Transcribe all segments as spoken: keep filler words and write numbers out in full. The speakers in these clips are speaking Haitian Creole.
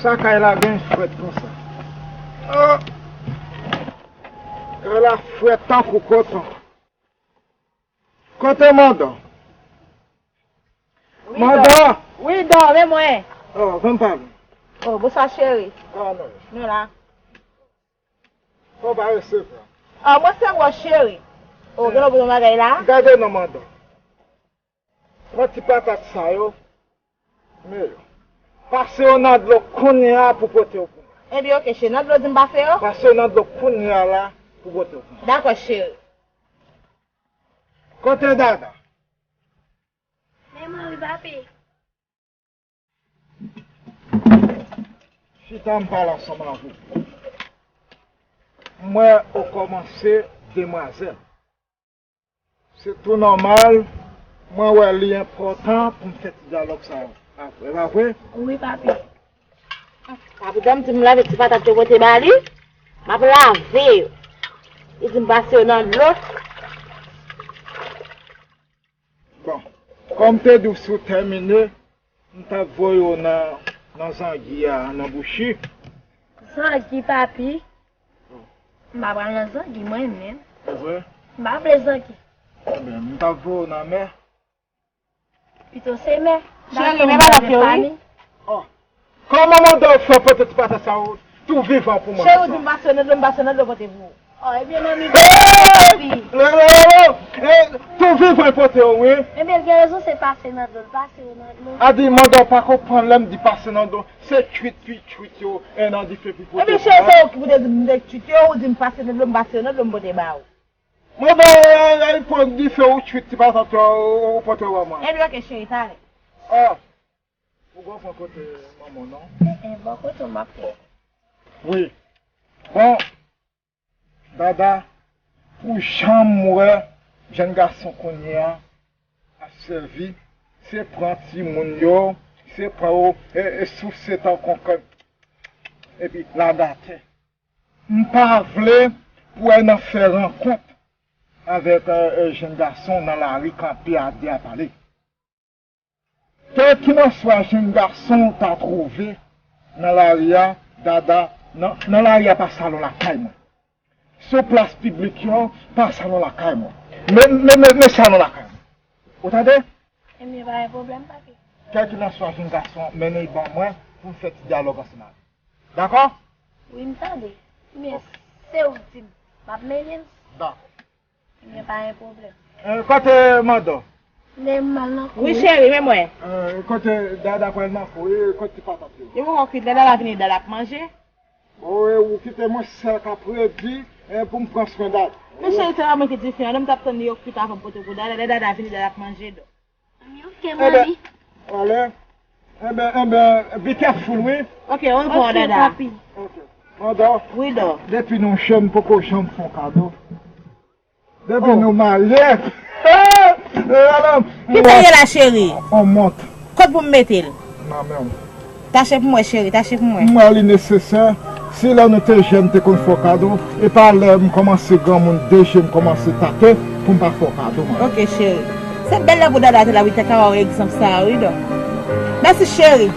Lakay la gen frèt konsa. Ah! Kay la frèt tankou koton. Kote Mandan? Wi, Mandan! Dò. Wi, Dò, men mwen. Oh, ban m pale. Oh, bonswa, cheri. Ah, non. Nou la. Fò pa resevwa. Ah, mwen se wò, cheri. Oh, gen lòt bagay la? Gade non, Mandan. Pran ti patat sa yo. Men yo. Pase yo nan dlo kounye a pou pote yo pou mwen. Ebyen, oke, cheri. Nan dlo di m pase yo? Pase yo nan dlo kounye a la pou pote yo pou mwen. Dakò, cheri. Kote Dada? Men mwen wi, papi. Chita, m pale ansanm avè w. M wè ou kòmanse demwazèl. Se tou nòmal, mwen wè li enpòtan pou m fè ti dyalòg sa a. Vre pa vre? Wi, papi. Papi, tann m di m lave ti patat yo pote ba li, m ap lave yo. Li di m pase yo nan dlo. Bon, kòm te di w, si w tèmine, m t ap voye w nan, nan zangi a, nan bouchi. Zangi, papi? M pa pral nan zangi, mwen menm. Se vre? M pa vle zangi. Ebyen, m t ap voye w nan mè. Pito se mè. Cheri, men bagay yo, wi. Oh. Kòman Mandan fè pote ti patat sa yo tou vivan pou mwen konsa? Cheri, ou di m pase nan dlo, m pase nan dlo pote pou ou. Oh, ebyen, manmi, papi. Lè, lè, lè, lè. Eh, tou vivan pote yo, wi. Ebyen, l gen rezon, se pase nan dlo, l pase yo nan dlo. A di, Mandan pa konprann lè m di pase nan dlo. Se tchwit, tchwit, tchwit yo, e nan dife pou pote pou mwen. Ebyen, cheri, se ou ki pou te di m de tchwit yo, ou di m pase nan dlo, m pase yo nan dlo, m pote ba ou. Mwen ba, eh, eh, pran dife ou tchwit ti patat ou, ou pote ban mwen. Ebyen, oke, cheri, talè. Ah, ou gon pran kote manman, non? Eh, eh, bò kote w m ap fè. Wi. Bon, Dada, pou jan m wè jèn gason kounye a ap sèvi, se pran timoun yo, se pran yo, e, e souse tankou kòk, epi lage atè. M pa vle pou w nan fè rankont avèk, e, e, jèn gason nan lari kanpe a de a pale. Kèlkelanswa jèn gason w ta twouve nan lari a, Dada, nan, nan lari a pa salon lakay mwen. Sou plas piblik yo, pa salon lakay mwen. Men, men, men, men salon lakay mwen. Ou tande? Ebyen, pa gen pwoblèm, papi. Kèlkelanswa jèn gason an, mennen l ban mwen pou m fè ti dyalòg ansanm avè l. Dakò? Wi, m tande. Men se ou k di m, m ap mennen l. Dakò. Ebyen, pa gen pwoblèm. Eh, kote Mandan? Lè m al nan kou. Wi, cheri, men mwen. Eh, kote Dada pral nan kou, eh, kote ti patat yo? Yo poko kwit, lè Dada vini, Dada ap manje. Bon, e ou kite mwen sèl k ap redi, e pou m pran swen Dada. Men cheri, se pa mwen ki di fi an, non, m t ap tann li yo kwit avan m pote pou Dada. Lè Dada vini, Dada ap manje, dò. Ebyen, oke, manmi. Alè. Ebyen, ebyen, be careful, wi. Oke, au revoir, Dada. Oke, papi. Oke. Dada. Wi, dò. Depi nou jèn, m poko janm fè w kado. Depi nou marye. Ki sa ye la, cheri? On mont. Kot pou m mete l? Nan men w. Tache pou mwen, cheri, tache pou mwen. M wè li nesesè. Si lè nou te jèn, te konn fè w kado, e pa lè m kòmanse granmoun, de je m kòmanse tate, pou m pa fè w kado, mwen. Oke, cheri. Se bèl lè pou Dada te la, wi, te ka ba w egzanp sa a, wi, dò. Mèsi, cheri.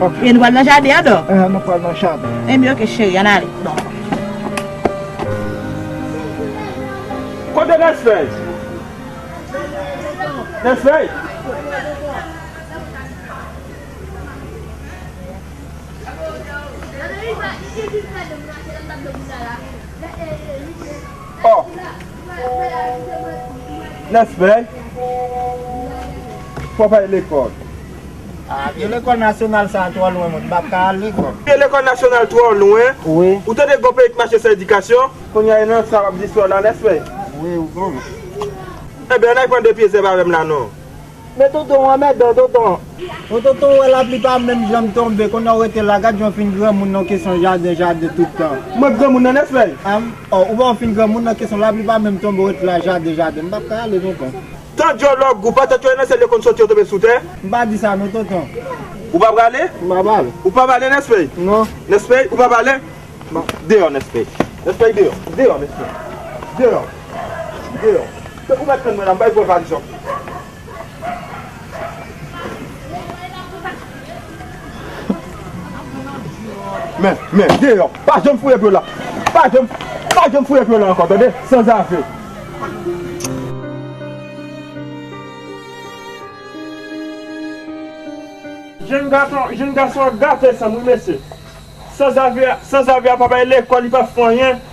Oke. E nou pral nan jaden an, dò? Eh, nou pral nan jaden. Ebyen, oke, cheri, ann ale. Dakò. Kote Nèsfèy? Nèsfèy? Oh. Nèsfèy? Fò w pa al lekòl. Ah, vye lekòl nasyonal sa a twò lwen, mwen. M p ap ka al lekòl. Vye lekòl nasyonal twò lwen? Wi. Ou tande gon peyi k mache san edikasyon? Kounye a, e nan sa w ap di sou la, Nèsfèy? Wi, ou konnen. Ebyen, ann al pran de pye zèb avè m la, non. Men tonton, w anmèdan, tonton. Bon, tonton, ou wè lapli pa menm janm tonbe, kounye a w rete la, gad jan w fin granmoun nan kesyon jaden, jaden tout tan. Mwen granmoun nan, Nèsfèy? Am, oh, ou pa w fin granmoun nan kesyon lapli pa menm tonbe, w rete la, jaden, jaden. M p ap ka ale, tonton. Tan dyòlòg ou, patat yo nan syèl yo konn soti yo tonbe sou tè? M pa di sa non, tonton. Ou pa prale? M pa prale. Ou pa prale, Nèsfèy? Non. Nèsfèy, ou pa prale? Bon. Deyò, Nèsfèy. Nèsfèy, deyò. Deyò, Nèsfèy. Deyò. Deyò. Ou mèt tann mwen la, m bay pou valiz yo. Men, men, deyò. Pa janm fouye pye w la. Pa janm, pa janm fouye pye w la ankò, tande? Sanzave. Jenn gason, jenn gason ap gate san m wi, mesye. Sanzave, sanzave a pa bay lekòl, li pa fè anyen.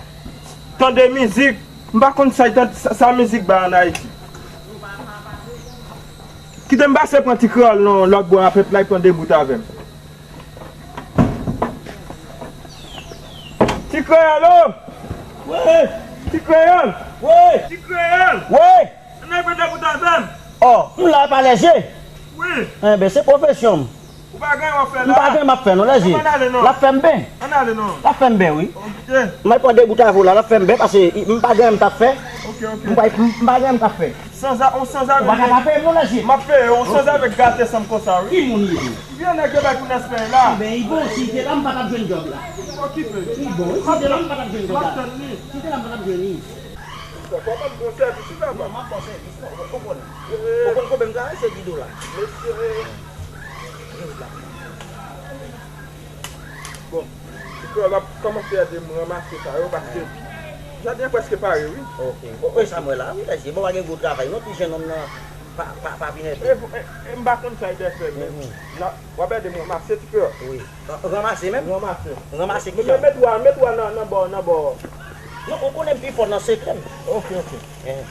Tande mizik. M pa konn sa, sa, sa mizik bay ann Ayiti. Kite m pase pran ti kreyòl nan lòt bò a, pèp la, li pran debout avè m. Ti kreyòl, o! Wi! Ti kreyòl! Wi! Ti kreyòl! Wi! Ann al pran debout avè m! O, m la pa lèje. Wi! Enben, se pwofesyon m. Ou pa gen w ap fè la? M pa gen m ap fè non, lèje. Ann ale non. L ap fè m ben. Ann ale non. L ap fè m ben, wi. Ok. M al pran debout avè w la, l ap fè m ben, paske m pa gen m t ap fè. Ok, ok. M pa, m pa gen m t ap fè. Sanza-, on sanzave. Ou pa ka pa peye m non, lèje. M ap peye, on sanzave gate san m konsa, wi. Ki moun li ye? Vye nèg yo bay pou Nèspè la. Enben, li bon, si l te la, m pa t ap jwenn djòb la. Okipe. Li bon, wi, si l te la, m pa t ap jwenn djòb la. M ap tann li. Si l te la, m pa t ap jwenn li. Fò ban m bon sèvis wi papa. Non, m ap ba w sèvis. Ou konn, ou konn konbyen m travay? Se di dola. Mesye. Bon, ti kreyòl ap kòmanse ede m ranmase sa yo paske jaden an prèske pare wi. Ok. Ou, ou sa m wè la wi, lèje. Bon, pa gen gwo travay non, ti jennonm nan pa, pa, pa vin ede. E, e, e m pa konn sa ede fè men. W ap ede m ranmase ti kreyòl? Wi. Ranmase menm? Ranmase. Ranmase ki jan? Met wa, met wa nan, nan bò, nan bò. Non, ou konnen m pi fò nan sekrè m. Ok, ok. Eh.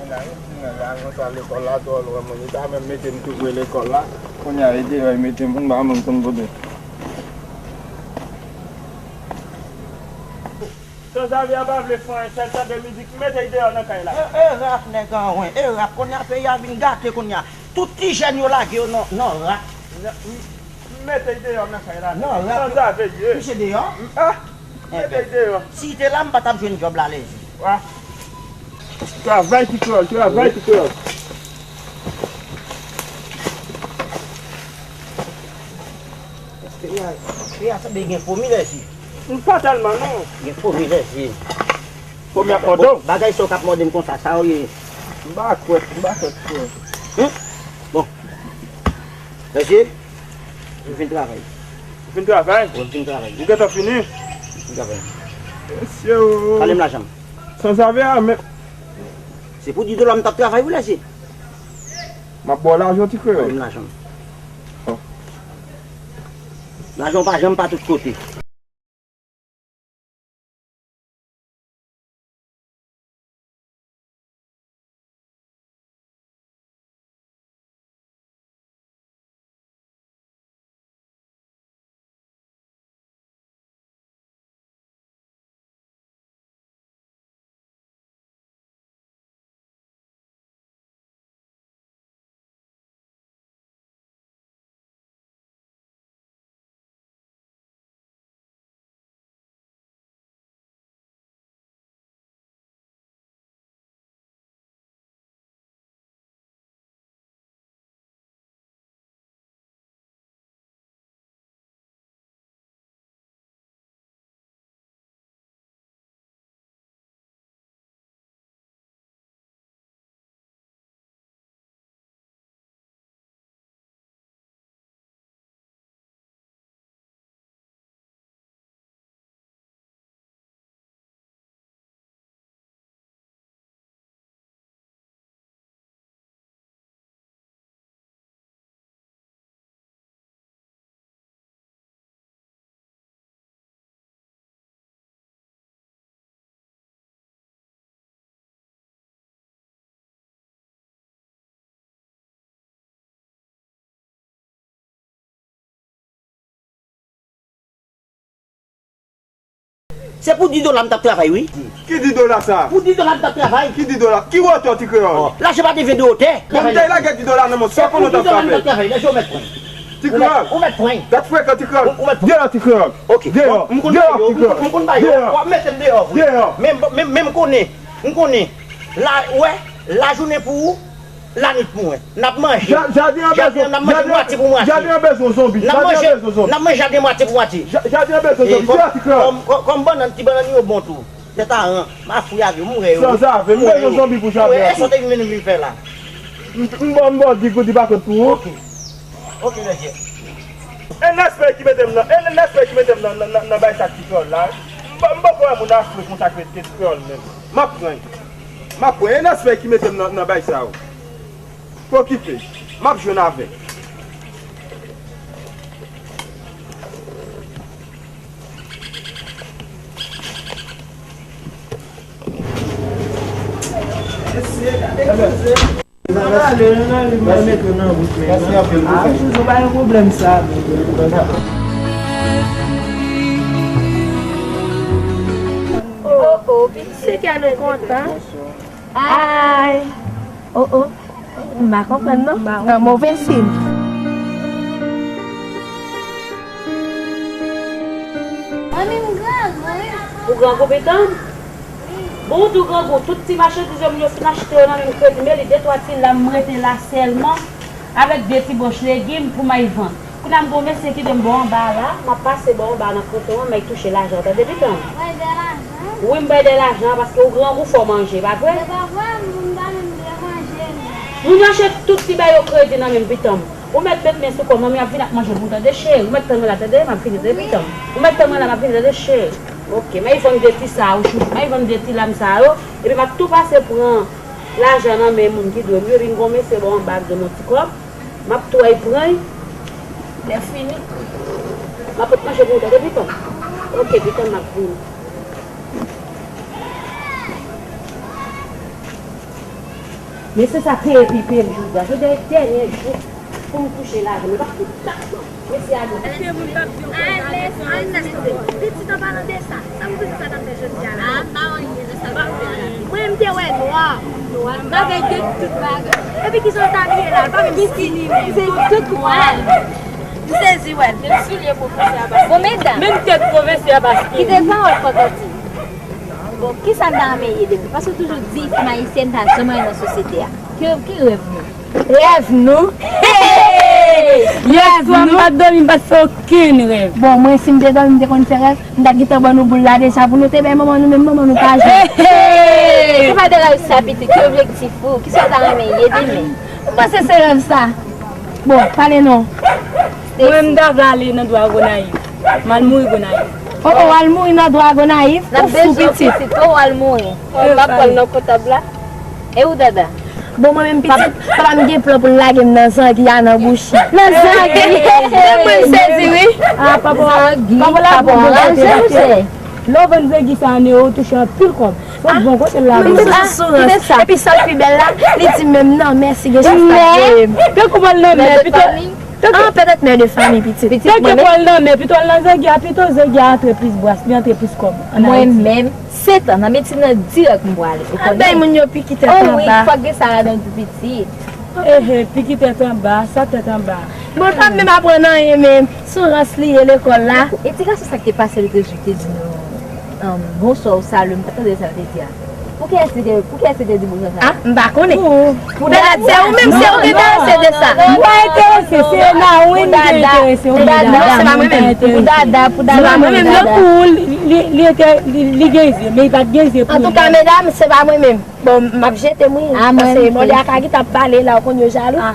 Mwen la, mwen la, mwen sa lekòl la, dòl wè mwen, li ta menm mete m tou vre lekòl la. Kounye a, e deyò, e mete m, m pa menm konn kote. Sanzave a pa vle fè anyen, sèl tande mizik, mete l deyò nan kay la. E, e rap nèg an wen, e rap, kounye a peyi a vin gate kounye a. Tout ti jèn yo lage yo nan, nan rap. Nan, m, m mete l deyò nan kay la. Nan rap. Sanzave ye. Misye deyò? M, ah, mete l deyò. Si l te la, m pa t ap jwenn djòb la, lèje. Wa. Travay ti kreyòl, travay ti kreyòl. Peyi a, peyi a sanble gen fomi, lèje. M pa tèlman non. Gen fomi, lèje. Fomi ap mòde w. Bon, bagay sa yo k ap mòde m konsa, sa yo ye. M pa kwè, m pa kwè. Hmm? Bon. Lèje, m fin travay. Ou fin travay? Wi, m fin travay. Ou gentan fini? M fin travay. Mesye o. Pale m lajan m. Sanzave a, men. Se pou di dola m t ap travay wi, lèje. M ap ba w lajan ti kreyòl. Pale m lajan m. Lajan w pa janm pa tout kote. Se pou dis dola m t ap travay, wi. Ki dis dola sa? Pou dis dola m t ap travay. Ki dis dola? Ki wotè, ti kreyòl? Lajan pa te vin de wotè. Bon, m te lage dis dola nan men w, sa konnen w t ap travay. Pou dis dola m t ap travay, lèje w mèt pran. Ti kreyòl. Ou mèt pran. Dat frekan, ti kreyòl. Ou mèt pran. Deyò, ti kreyòl. Ok. Deyò. Bon, m konn ba yo, m konn ba yo. Deyò. W ap mete m deyò vre. Deyò. Men, men, men m konnen. M konnen. La, wè, lajounen pou ou. Lannuit pou mwen. N ap manje. Jaden an bezwen, jaden an bezwen yon zonbi. Jaden an bezwen yon zonbi. N ap manje, n ap manje jaden mwatye pou mwatye. Jaden an bezwen yon zonbi. Ti atik la. Kòm, kòm, kòm bannann, ti bannann yo bon tou. Tèt a ran, m a fou avè w, m wè yo. Sanzave, m bezwen yon zonbi pou jaden an. Èske w te vin, vin fè la? M, m ba w, m ba w di goud, li pa kont pou ou. Ok. Ok, lèzye. E Nèspè ki mete m nan, e Nèspè ki mete m nan, nan, nan, nan bay sa ti kreyòl la. M pa, m poko wè moun Afrik konsa ki mete ti kreyòl menm. M ap pran. M ap pran. E Nèspè ki mete m nan, nan bay sa yo. Pa okipe. M ap jwenn avè l. Mèsi anpil pou sa. Oh, oh, pitit. Se kè nou kontan. Ay. Oh, oh. M pa konprann, non. Nan move siy. Manmi, m grangou, wi. Ou grangou, pitit? Bon, ou tou grangou, tout ti machandiz yo, moun yo fin achte yo nan men m kredi, men li de twa ti lam, m rete la sèlman avèk de ti bòch legim pou m al vann. Kounye a, m gen yon mesye ki di m bò anba a la, m ap pase bò anba a nan kanton an, m al touche lajan, tande, pitit? Bay de lajan? Wi, m bay de lajan, paske ou grangou, fò w manje, pa vre? Se pa vre, m pa menm vle manje, non. Moun yo achte tout ti bagay yo kredi nan men m, pitit. Ou mèt met men sou kò m, manmi ap vin ap manje pou ou, tande, cheri. Ou mèt tann mwen la, tande, m ap vini, tande, pitit. Ou mèt tann mwen la, m ap vini, tande, cheri. Ok, m al vann de ti sa yo, chouchou. M al vann de ti lam sa yo. Epi m ap tou pase pran lajan nan men moun ki dwe m yo. Epi m gen yon mesye bò anba k dwe m yon ti kòb. M ap tou al pran l. Lè fini, m ap pot manje pou ou, tande, pitit. Ok, pitit, m ap vini. Mesye sa peye pitit m jodi a. Jodi a e dènye jou pou m touche lajan m. E pa tout tan mesye a gen. Pitit, an palan de sa, sa m di sa t ap fè jodi a la? Ah, pa anyen, se sa l pa fè la. Mwen, m te wè nwa. Nwa, nwa. Avèk de tout bagay. Epi kisa l t abiye la? L pa menm skinny menm. Se tout nwa. M sezi wè l. Menm soulye pwofesè a pa skinny. Bon, medam. Menm tèt pwofesè a pa skinny. Kite pawòl fòkòti. Bon, kisa n ta renmen ye depi? Paske w toujou di fanm ayisyèn pa janm anyen nan sosyete a. Ki, ki rèv nou? Rèv nou? Hey! Yèswa m pa t dòmi, m pa t fè okenn rèv. Bon, mwen, si m te dòmi, m te konn fè rèv, m ta t gentan ban nou boul la deja pou nou te bay manman nou, men manman nou pa jwenn. Hey! Se pa de rèv sa, pitit. Ki objektif ou? Kisa w ta renmen ye demen? M panse se rèv sa. Bon, pale non. Mwen, m ta vle ale nan dwa Gonayiv. M al mouri Gonayiv. Oh, oh, w al mouri nan dwa Gonayiv? Ou fou, pitit. N ap bezwen w, pitit, oh, w al mouri. M ap pran nan kontab la. E ou, Dada? Bon, mwen menm, pitit, papa m gen plan pou l lage m nan zangi a, nan bouchi. Nan zangi? Mwen sezi, wi. Ah, papa, papa la pou bon kote. Lè w vann zangi sa an ewo, ou touche anpil kòb. Fòk bon kote l la. Mwen se sou rans. Epi sa k pi bèl la, li di menm nan mè si gen chans pa voye m. Tankou w al nan mè, pito. Ah, petèt mè de fanmi, pitit. Pitit, tankou w al nan mè, pito w al nan zangi a, pito zangi a antre plis bras, li antre plis kòb ann Ayiti. Mwen menm, se tan nan medsin nan dirèk m pwale. Ou konnen? Bay moun yo piki tèt anba. Oh wi, fòk gen sa ladan tou, pitit. Ehe, piki tèt anba, sa tèt anba. Bon, l pa menm aprann anyen menm. Sou rans li ye lekòl la. E ti gason sa ki te pase l te di nou, um, bonswa ou salye, m pa t tande sa l te di a. Poukiyès li te, poukiyès li te di bonswa sa? Ah, m pa konnen. Pou Dada, se ou menm, se ou ki enterese de sa. M pa enterese, se Nawin ki enterese, ou medam. Non, se pa mwen menm. Pou Dada, pou Dada. Se pa mwen menm, non. Pou li, li, li, li gen zye, men li pa t gen zye pou li. Antouka, medam, se pa mwen menm. Bon, m ap jete m wi. Paske mòde a ka gentan ap pale la, ou konn yo jalou. Ah,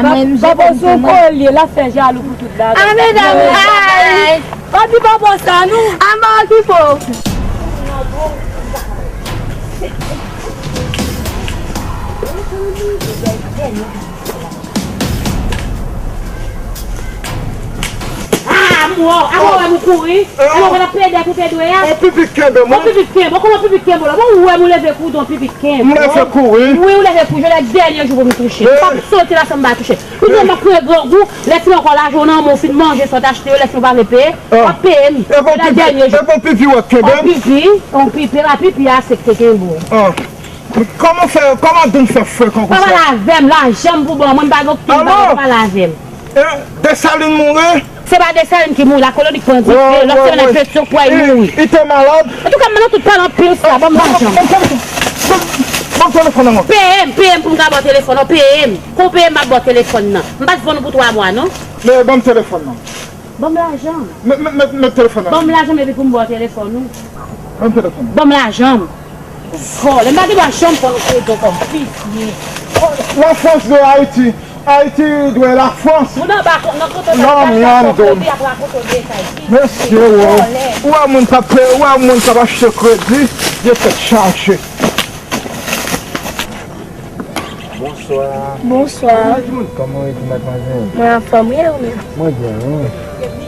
mwen m jete m pou mwen. Papa se yon kolye, l ap fè jalou pou tout bagay. Ah, medam, ay! Pa di papa sa, non. Ah, m pa okipe w. Ah, mò, ah, mò, wè m kouri. Alò, w ap plede pou plede a? On pipi kenbe m. On pipi kenbe. Kòman pipi kenbe w la? Bon, ou wè m leve kou, don pipi kenbe. M leve kou, wi. Wi, ou leve kou, jodi a dènye jou pou m touche. M p ap soti la san m pa touche. Ou di m ap kreye grangou, lè fin ankò lajan w nan men w fin manje sa w t achte yo, lè fin w pa vle peye, w ap peye m. Jodi a dènye jou. E bon pipi w ap kenbe m? On pipi, on pipi, pa pipi a se k te kenbe w. Ah. Kòman fè, kòman don fè frè konsa? Pa pale avè m, lajan m pou ba w, mwen m pa gen okenn bagay, pa pale avè m. E, Desalin mouri? Se pa Desalin ki mouri, la koloni k pran dife, lòt semèn nan Petyon kwè l mouri. Li te malad? Antouka, m nan tout pale anpil sa, ban m lajan m. Ban m telefòn nan, non. Peye m, peye m pou m ka ba w telefòn nan, peye m. Kon w peye m, m ap ba w telefòn nan. M pa t vann ou pou twa mwa, non. Men, ban m telefòn nan. Ban m lajan m. Met, met, met, met telefòn nan. Ban m lajan m epi pou m ba w telefòn ou. Ban m telefòn nan. Ban m lajan m. Vòlè, m pa gen dwa janm pran yon kredi ankò, m visye. Vòlè. La France de Haïti. Haïti doit la France. Moun anba nan kote w la, y ap rakonte w detay. Mesye, ou wè moun k ap, ou wè moun k ap achte kredi, gen tèt chaje. Bonswa. Bonswa. Kòman w ye, ti madmwazèl? Mwen anfòm, wi, ou menm? Mwen byen, wi.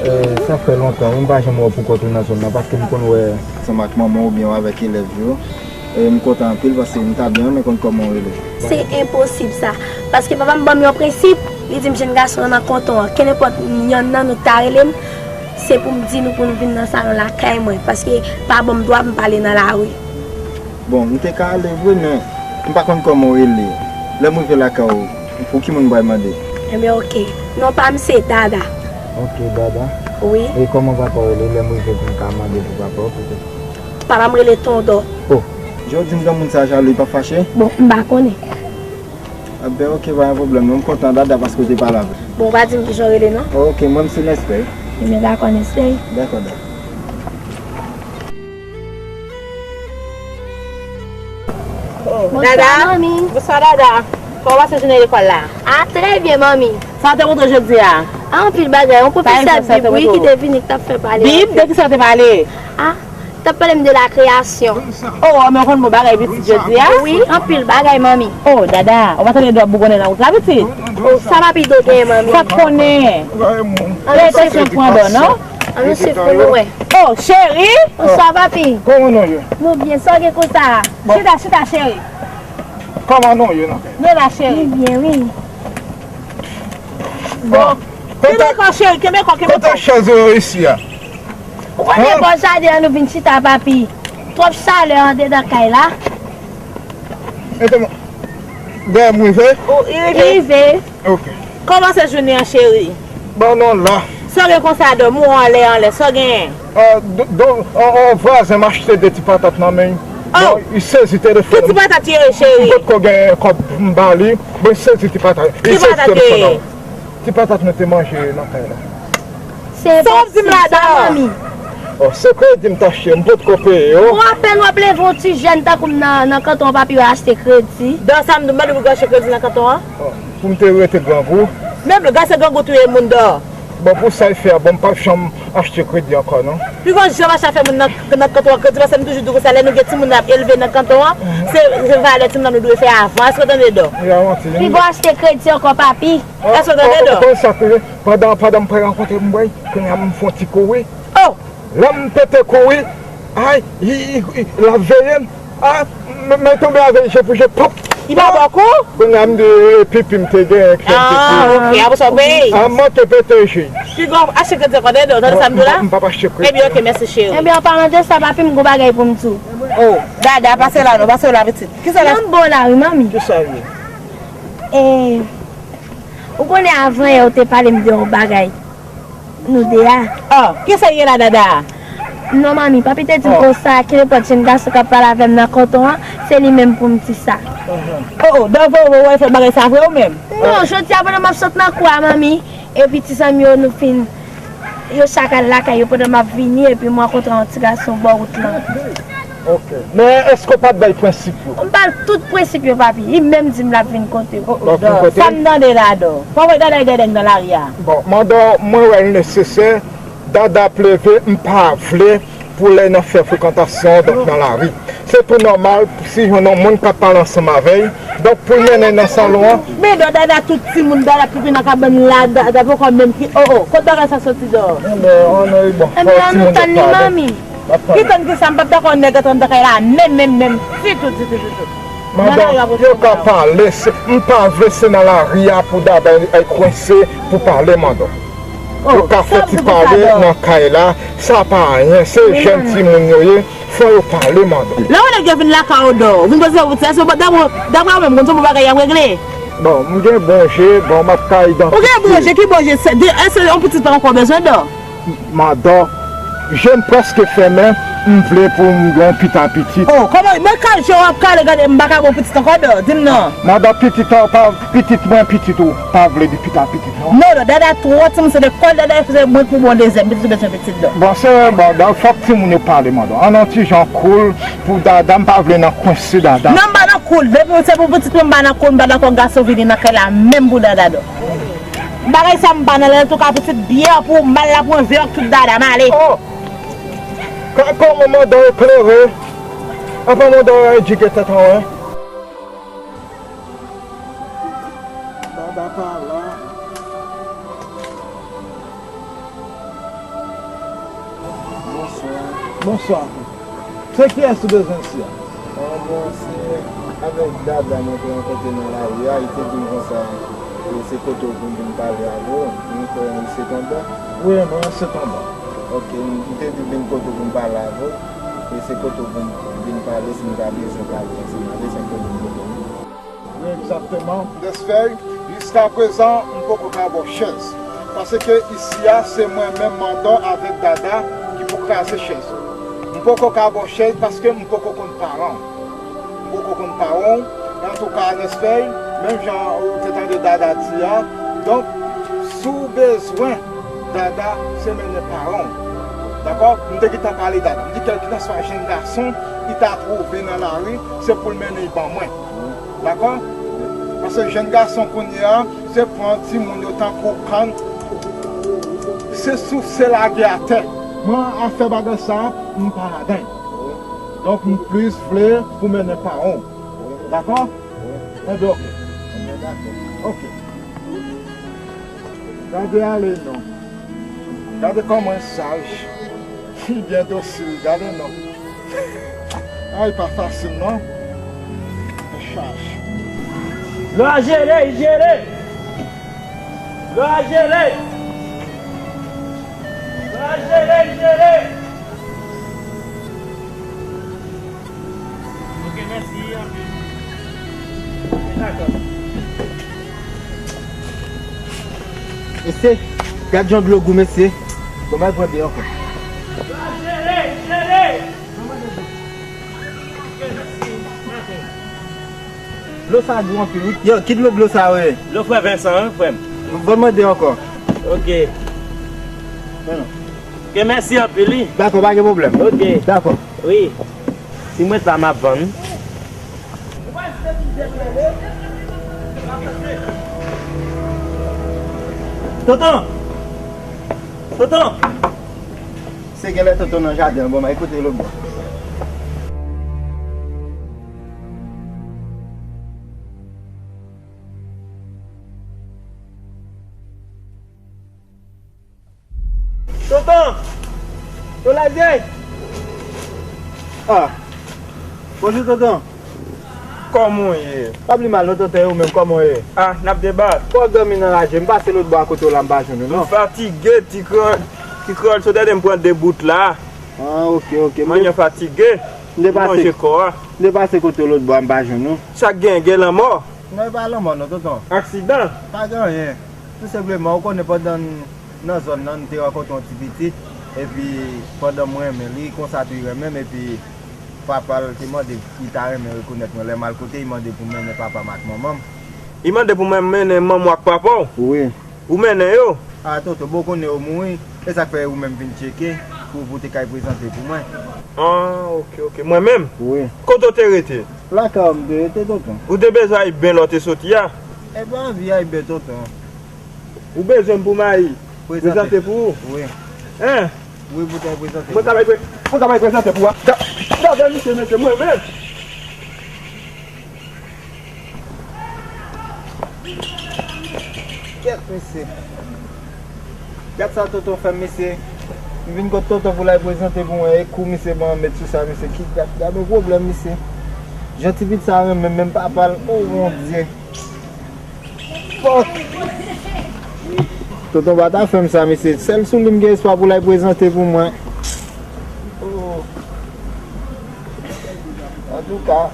E, sa fè lontan, wi, m pa janm wè w pou kont ou nan zòn nan, paske m konn wè ansanm ak manman w oubyen w avèk elèv yo. E, m kontan anpil paske m ta byen renmen konn kòman w rele. Se enposib sa. Paske papa m ban m yon prensip, li di m jèn gason an nan kanton an, kenenpòt yonn nan nou ki ta rele m, se pou m di nou pou nou vin nan salon lakay mwen, paske pa ban m dwa pou m pale nan lari. Bon, m te ka ale vre, men m pa konn kòman w rele. Lè m rive lakay ou, pou ki moun m pral mande? Ebyen, oke. Non pa m se Dada. Oke, Dada. Wi. E kòman papa w rele? Lè m rive pou m ka mande pou papa w, petèt. Papa m rele Tondò. Oh. Jodi m granmoun sa jalou, li p ap fache? Bon, m pa konnen. Enben, oke, pa gen pwoblèm, non. M kontan, Dada, paske w te pale avè m. Bon, w pa di m kijan w rele, non? Oke, mwen, m se Nèspè. Ebyen, dakò, Nèspè. Dakò, Dada. Oh, Dada. Bonswa, manmi. Bonswa, Dada. Kòman w pase jounen lekòl la? Ah, trè byen, manmi. Sa w te montre jodi a? Ah, anpil bagay. Yon pwofesè Bib, wi, ki te vini, ki t ap fè pale anpil. Bib? De kisa w te pale? Ah, t ap pale m de la kreyasyon. Oh, men w konn bon bagay pitit jodi a? Wi, anpil bagay, manmi. Oh, Dada, ou pa tande dlo ap bougonnen nan wout la, pitit? Oh, sa papi do genyen, manmi? Sa k konnen? Rete sou pran dlo, non? Ann nou swiv pou nou wè. Oh, cheri! Bonswa, papi. Kòman nou ye? Nou byen, sa w gen konsa a? Bon. Chita, chita, cheri. Kòman nou ye, non? Nou la, cheri. Nou byen, wi. Bon. Kenbe kò, cheri, kenbe kò, kenbe kò. Kote chèz yo isi a? Ou konnen bò jaden an nou vin chita, papi. Twòp chalè andedan kay la. Mete mwen. Dèyè m rive? Ou, li rive. Li rive. Ok. Kòman se jounen an, cheri? Bon, non, la. Sa w gen konsa, dòmi w anlè, anlè, sa w genyen? Ah, do, do, on, on vwazen m achte de ti patat nan men l. Oh! Bon, li sezi telefòn. Ki ti patat ye, cheri? M potko gen kòb m ba li. Bon, li sezi ti patat. Li sezi telefòn nan. Ki patat ye? Ti patat nou te manje nan kay la. Se sa w ap di m la, manmi. Oh, se kredi m t achte, m potko peye yo. Bon, apèn w ap leve yon ti jèn tankou m nan, nan kanton an, papi, w achte kredi. Dò sa m di w, m mande w pou achte kredi nan kanton an? Oh, pou m te rete grangou. Menm lè gase grangou touye moun, dò. Bon, pou sa l fè a, bon, m p ap janm achte kredi ankò, non. Pi gon jan m achte afè moun nan, nan kanton an kredi, paske m toujou di w konsa, lè nou gen timoun n ap elve nan kanton an, se, se valè timoun nan nou dwe fè avan. Èske w tande, dò? Pi gon achte kredi ankò, papi. Èske w tande, dò? Ou konn sa k rive? Pandan, pandan m pral rankontre m, bwè, kounye a m fè yon ti kouri. Oh! Lè m pete kouri, ay, i, i, i, l ap veye m. Ah, m, mwen tonbe avè l je pou je, pòp! Li pa ba w kou? Kounye a m di, e, pipi m te genyen, kè m te kou. Ah, ok, apre sa w peye. Ah, m manke pete je. Pi gon achte kredi ankò, tande, tande sa m di w la? M p ap achte kredi. Ebyen, ok, mèsi, cheri. Ebyen, an palan de sa, papi, m gon bagay pou m di w. Oh, Dada, pase la non, pase la, pitit. Kisa la? Mwen bon la, wi, manmi. Kisa l ye? E, ou konnen avan yè, ou te pale m de yon bagay. Nou de a. Oh, kisa l ye la, Dada? Non, manmi, papi te di m konsa, kenenpòt jèn gason k ap pale avè m nan kanton an, se li menm pou m di sa. Oh, oh, dò vre, vre, wè fè bagay sa vre ou menm? Non, jodi a pandan m ap sot nan kou a, manmi, epi ti zanmi yo, nou fin, yo chak al lakay yo pandan m ap vini, epi m rankontre yon ti gason bò wout lan. Ok. Men èske w pa t bay prensip yo? M ba l tout prensip yo, papi. Li menm di m l ap vin kote w. L ap vin kote w? Sa m tande la, dò. Pa wè Dada, Dada nan lari a. Bon, Mandò, mwen wè l nesesè. Dada ap leve, m pa vle pou l al nan fè frekantasyon, donk nan lari. Se tou nòmal si jwenn yon moun k ap pale ansanm avè l, donk pou l mennen l nan salon an. Men dò Dada, tout timoun, Dada pipi nan kabann la, Dada poko menm ki, oh, oh, kot bagay sa soti dò? Enben, ann, bon, fò timoun yo pale. Ki tann ki sa, m p ap dakò nèg antre anndan kay la menm, menm, menm, ditou, ditou, ditou. Mandò, yo ka pale, se, m pa vle se nan lari a pou Dada al kwense pou pale, Mandò. Yo ka fè ti pale nan kay la, sa pa anyen, se jèn timoun yo ye, fò yo pale, Mandò. Lè w wè nèg yo vin lakay ou dò, ou vin poze w, se, se, dabò, daprè ou menm, konn se bon bagay y ap regle? Bon, m gen bon je, bon, m ap ka idantifye. Ou gen bon je, ki bon je? Se, de, èske yon pitit pa ankò bezwen dò? Mandò, je m prèske fèmen, M vle pou m gen yon pita pitit. Oh, kòman, men kal je w ap kale, gade, m pa ka ba w pitit ankò, Dò, di m non. Madan, pitit ou pa, pitit mwen, pitit ou pa vle di pita pitit, non. Non, non, Dada twò timoun, se lekòl Dada, se mwen pou bon dezyèm pitit ou bezwen pitit, Dò. Bon, se, bon, Dò, fòk timoun yo pale, madan. An, an ti jan cool pou Dada, m pa vle nan kwense Dada. Non, m pa nan cool, depi se pou pitit mwen, m pa nan cool, m pa dakò gason vini nan kay la, menm pou Dada, Dò. Bagay sa m pa nan lè, antouka pitit byè pou mal la pou envè ak tout Dada, m ale. Oh! Ka-, kòman mandan eklere? Apa mandan an edike tèt an, wi. Dada pa la. Bonswa. Bonswa. Se kiyès ou bezwen isi a? Ah, bon, se avèk Dada mwen te rankontre nan lari a, li te di m konsa, e se kote w pou m vin pale avè w, mwen kwè se tonton. Wi, mwen se tonton. Ok, m te di vin kote w pou m pale avè w, e se kote w pou m vin pale si m ta bezwen pale ansanm avè w, se kote w pou m vin. Egzakteman. Dèsfèy, jiska prezan, m poko ka ba w chèz. Paske isi a, se mwen menm Mandò avèk Dada ki pou kraze chèz. M poko ka ba w chèz paske m poko konn paran w. M poko konn paran w. Antouka, Dèsfèy, menm jan ou te tande Dada di a, donk, si w bezwen Dada, se mennen paran w. Dakò? M te gentan pale Dada. M di kèlkelanswa jèn gason li ta twouve nan lari, se pou l mennen l ban mwen. Dakò? Paske jèn gason kounye a, se pran timoun yo tankou kann, se souse lage atè. Mwen, afè bagay sa, m pa ladan l. Donk, m plis vle pou mennen paran w. Dakò? Enben, ok. Ok. Gade ale non. Gade kòman l saj. Li byen dosil, gade non. Ay, pa fasil non. Chaj. Lwa jere, jere. Lwa jere. Lwa jere, jere. Ok, mèsi anpil. Dakò. Mesye, gad jan dlo gou, mesye. Bon, m al pran de ankò. Jere, jere. Ok, mèsi. Dlo sa gou anpil, wi. Yo, ki dlo, dlo sa, wi? Dlo frè Vincent, wi, frè m. Bon, mande ankò. Ok. Non, non. Ok, mèsi anpil, wi. Dakò, pa gen pwoblèm. Ok. Dakò. Wi. Si mwen sa, m ap vann. Tonton! Tonton! Se genlè tonton nan jaden an, bon, m al koute lòt bò. Tonton! Yo, Lazyè! Ah! Bonjou, tonton! Kòman w ye? Pa pli mal non, tonton, e ou menm, kòman w ye? Ah, n ap debat. Kò w dòmi nan raje, m pase lòt bò a kote w la, m pa jwenn ou non. M fatige, ti krèl, ti krèl, sot ede m pran de bout la. Ah, ok, ok. Mwen fatige. M te pase, manje kò a. M te pase kote w lòt bò a, m pa jwenn ou. Sa k gen, gen lanmò? Non, e pa lanmò non, tonton. Aksidan? Pa gen anyen. Tou senpleman, ou konnen pandan n nan zòn nan, n te rankontre yon ti pitit, epi pandan m renmen li, konsa tou li renmen m, epi papa l te mande, li ta renmen rekonèt mwen. Lè m al kote, li mande pou m mennen papa m ak manman m. Li mande pou mwen mennen manman w ak papa w? Wi. Ou mennen yo? A, tonton, bon, ou konnen yo mouri, e sa k fè ou menm vin tcheke pou, pou w te kay prezante pou mwen. Ah, ok, ok. Mwen menm? Wi. Kote w te rete? Lakay ou m te rete, tonton. Ou te bezwen Ayben lè w te soti a? E pa anvi Ayben, tonton. Ou bezwen m pou m al prezante pou ou? Wi. Hein? Wi, pou te prezante. Mwen ka bay pre-, mwen ka bay prezante pou ou a. Ga-, gade misye, mesye, mwen menm. Kèt, mesye. Gad sa tonton fè m, mesye. M vin kot tonton pou l al prezante pou mwen. E kou misye ban m met sou sa, mesye. Ki gad, gad yon pwoblèm, mesye. Jan ti pitit sa renmen m, menm papa l. Oh, Bondye. Fòk! Tonton pa ta fè m sa, mesye. Sèl sou li m gen espwa pou l al prezante pou mwen. Oh. Antouka.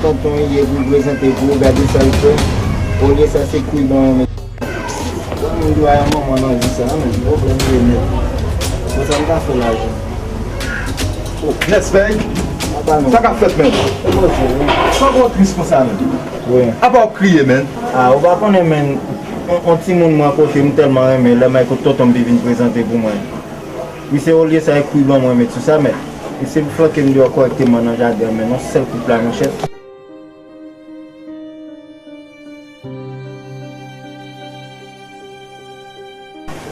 Tonton ye pou prezante pou ou, gade sa l fè. Olye sa, se kwiban an, men. Bon, moun di a manman nan vi sa, men pwoblèm li ye nèt. Bon, sa m ka fè la, jan? Oh, Nèspèy? Apa non. Sa k ap fèt, men? E bon, se vre. Sa w tris konsa, men? Wi. Apa w ap kriye, men? Ah, ou pa konnen, men, on, on timoun mwen kote m tèlman renmen, lè m al kot tonton m li vin prezante pou mwen. Misye olye sa e kwiban mwen met sou sa, men misye flanke m deyò kòrèkteman nan jaden an, men yon sèl kout la, monchè.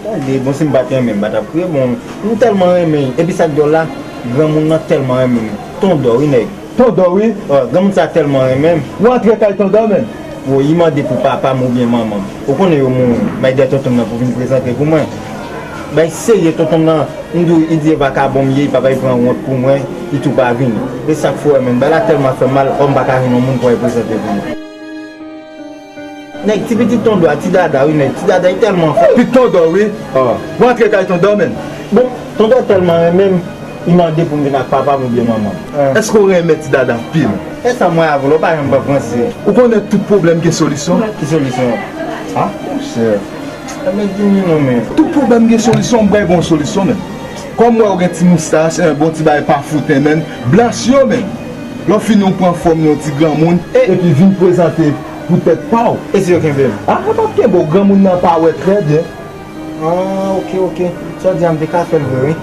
Tande, bon, si m pa t renmen, m pa t ap kriye, bon, m tèlman renmen, epi sa k djòl la, granmoun nan tèlman renmen m. Tondò, wi, nèg. Tondò, wi. Ò, granmoun sa tèlman renmen m. Ou antre kay Tondò, menm? Bon, li mande pou papa m oubyen manman m. Ou konnen yo mouri. M al dèyè tonton m nan pou vin prezante pou mwen. Bay serye, tonton m nan, m di w, li di e vakabon m ye, li pa bay pran wont pou mwen, li tou pa vini. E sa k fè w wè, menm, bagay la tèlman fè m mal, ò, m pa ka jwenn yon moun pou al prezante pou mwen. Nèg, ti pitit Tondò a, ti dada, wi, nèg, ti dada, li tèlman fò. Pitit Tondò, wi. Ò. Ou antre kay Tondò, menm? Bon, Tondò tèlman renmen m, li mande pou m vin ak papa m oubyen manman m. Èske w renmen ti dada anpil? E sa m wè avè w la, ou pa janm pran pran seri. Ou konnen tout pwoblèm gen solisyon? Ki solisyon? Ah, monchè. Sa vle di m non, men. Tout pwoblèm gen solisyon, m bay bon solisyon, men. Kòm m wè w gen ti moustach, en, bon ti bagay pa fouten, men. Blanchi yo, men. Lè w fini, w pran fòm yon ti granmoun, epi vin prezante pou tèt pa w. E si yo kenbe m? Ah, yo p ap kenbe w, granmoun nan pa wè trè byen. Ah, ok, ok. Sa w di a, m te ka fè l vre, wi.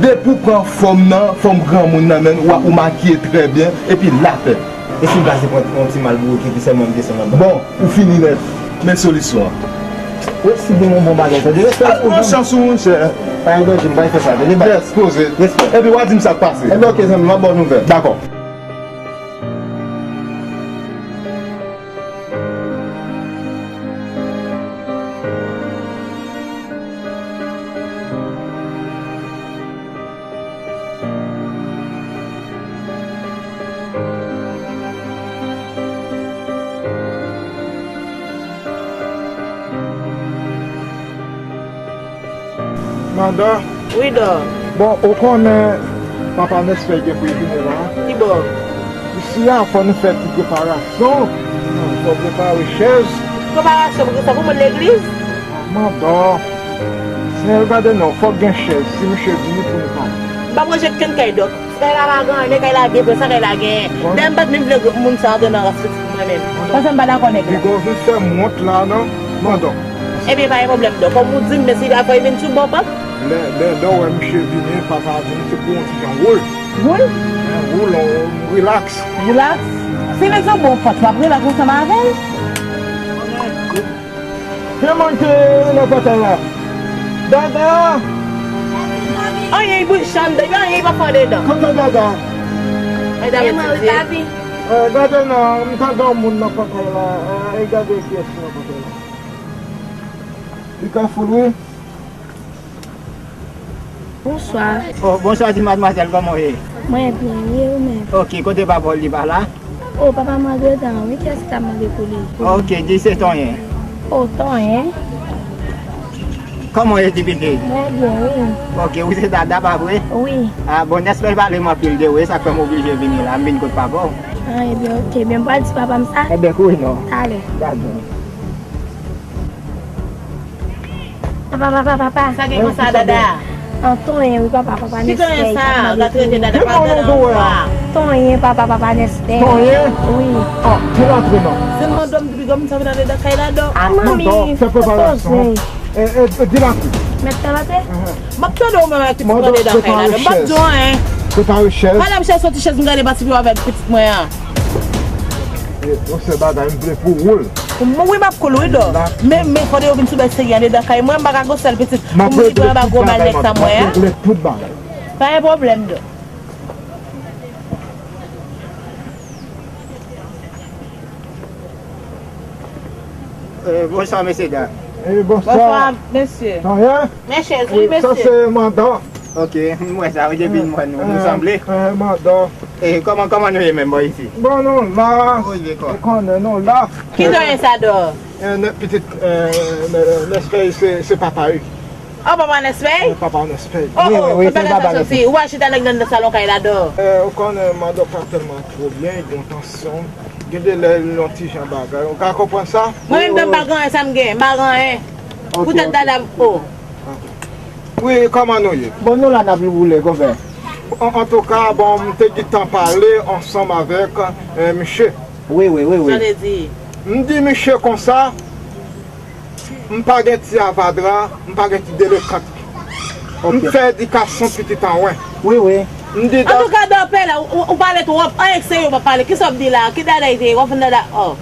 Depi w pran fòm nan, fòm granmoun nan, men, w ap, ou makiye trè byen, epi lapè. E si m pase pran yon ti mal bouke, epi sèlman m desann anba? Bon, ou fini nèt. Men solisyon an. Wi, si gen yon bon bagay, tande, respè pou ou. Pran chans ou, monchè. Pa gen danje, m pa fè sa, tande, bay. Yes, poze. Respè. Epi w a di m sa k pase. Ebyen, ok, zanmi, m ap ba w nouvèl. Dakò. Manda. Wi, Dò. Bon, ou konnen papa Nèspè gen pou l vini la. Ki bò? Isi a, fò nou fè ti preparasyon. Fò prepare chèz. Preparasyon pou kisa? Pou moun legliz? Manda. Senyè, gade non, fòk gen chèz si misye vini pou nou pale. M p ap rejte kenn kay Dò. Kay la pa gen anyen, kay la byen plen, sa kay la genyen. Dayè, m pa t menm vle moun sa antre nan ras pitit mwen menm. Paske m pa dakò nèg la. Piga w vin fè m wont la, non? Manda. Ebyen, pa gen pwoblèm, Dò. Kòm ou di m, men si l ap fè vin sou bò pant. Lè, lè, lè w wè misye vini, papa di m se pou yon ti jan woul. Woul? Men woul, on, rilaks. Rilaks? Si nèg sa bon pant, w ap rilaks ansanm avè l? Gen moun ki nan pòtay la. Dada! Anyen, li bouch anndan, anyen, li pa fè andedan. Kote Dada? Dada, wi, papi. Eh, gade non, m tande yon moun nan pòtay la. Eh, gade kiyès ki nan pòtay la. Li ka foul, wi. Bonswa. Oh, bonswa, ti madmwazèl, kòman w ye? Mwen byen, wi, ou menm? Ok, kote papa w, li pa la? Oh, papa m al dedan, wi, kiyès ki t ap mande pou li? Ok, di se Tonyen. Oh, Tonyen? Kòman w ye, ti pitit? Mwen byen, wi. Ok, ou se Dada, pa vre? Wi. Ah, bon, Nèspè pale m anpil de ou, e sa k fè m oblije vini la, m vin kot papa w. Ah, ebyen, ok, ebyen, m pral di papa m sa? Ebyen, kouri non. Talè. Dakò. Papa, papa, papa. Sa gen konsa, Dada? An, Tonyen, wi, papa, papa Nèspè. Ki Tonyen sa? Ou ka trete Dada pa Dada ankò a. Tonyen, papa, papa Nèspè. Tonyen? Wi. Ah, vin antre non. Se manman Dò m di piga moun sa vin andedan kay la, Dò. Ah, manmi, fè preparasyon. Eh, eh, eh, vin antre. Mèt fè antre? M ap tande ou menm ak pitit mwen andedan kay la, Dò. M p ap di w anyen. Prepare chèz. Madam chèz, soti chèz, m gade pati pou avèk pitit mwen an. Eh, yon sèl bagay, m vle pou woul. Mwen, wi, m ap koul, wi, Dò. Men, men, fò de yo vin sou bèl seri andedan kay mwen, m pa ka gon sèl pitit pou m rive anba gwo bal nèg sa mwen an. Pa gen pwoblèm, Dò. Eh, bonswa, mesye dam. Eh, bonswa. Bonswa, mesye. Tonyen? Men chèz, wi, mesye. Sa se mandan. Ok, m wè sa, wi, depi m wè nou, nou sanble. Eh, mandan. E kòman, kòman nou ye menm bò isi? Bon, nou la. Ou konnen nou la. Ki Tonyen sa, Dò? Eh, nèg pitit, eh, Nèspè se, se papa wi. Oh, papa Nèspèy? Papa Nèspèy. Oh, oh, wi, wi, se papa Nèspèy. Ou al chita nèg nan salon kay la dò. Ou konnen madanm pa tèlman twò byen, li gen tansyon. Gen de lè li yon ti jan bagay. Ou ka konprann sa? Mwen menm, m pa gen anyen, sa m gen, m pa gen anyen. Poutèt dada, oh. Wi, kòman nou ye? Bon, nou la n ap boule, konpè. Antouka, bon, m te gentan pale ansanm avèk misye. Wi, wi, wi, wi. Sa vle di? M di misye konsa, m pa gen ti avadra, m pa gen ti delekant. M fè edikasyon pitit an wen. Wi, wi. M di dòk. Antouka, dòpè la, ou pale twòp. Anyen serye ou pa pale. Kisa w ap di la? Ki dada li te ye? W ap fè dada, oh.